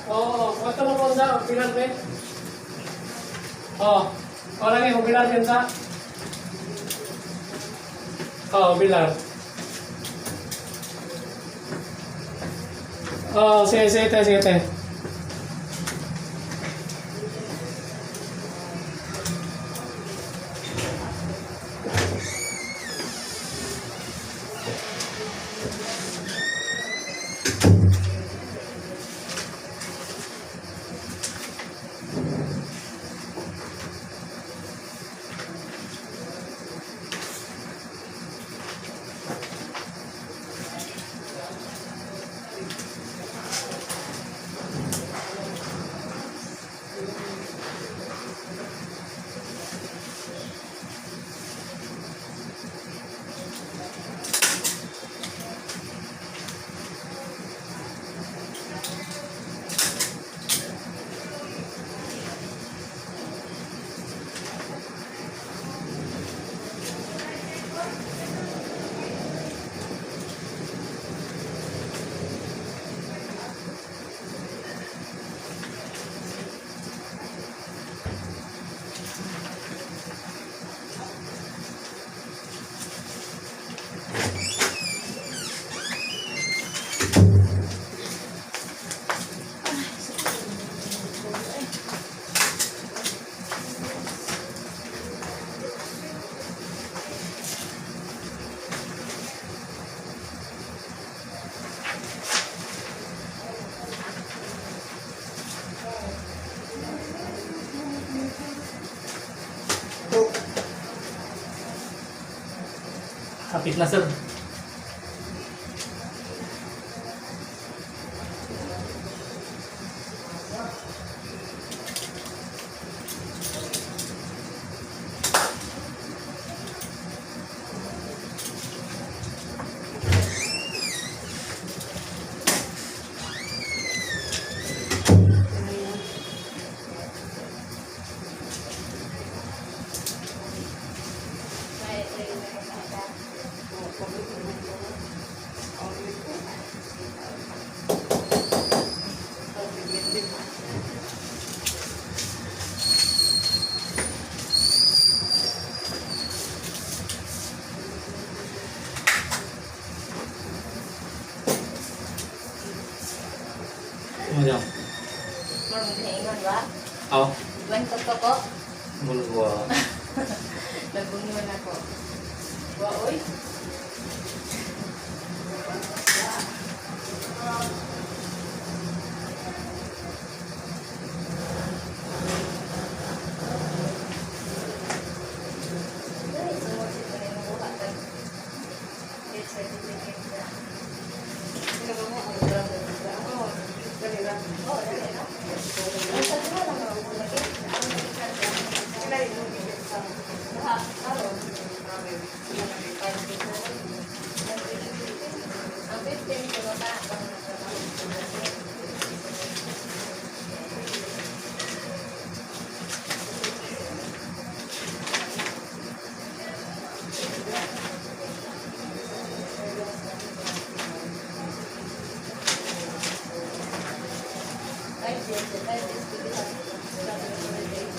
Oo, oh, mo po sa bilar be. Oo. Oh, lagi kung bilar din sa. Oo, bilar. Oo, sige, sige, te, sige, te. Kapit na, sir. Ano yan? Murag naingon ba? Oo. Bantot ko ko. Mulwa. Nagbungon ako. Wa oy. Ay, sumod si Tunay makuha ka. Death certificate na. Oo, dali na. Ang sa duha lang ako lagi. Ang balikan ka. Duha, karon. Ang 15 ko na ang nagtrabaho. 5 days, 5 days,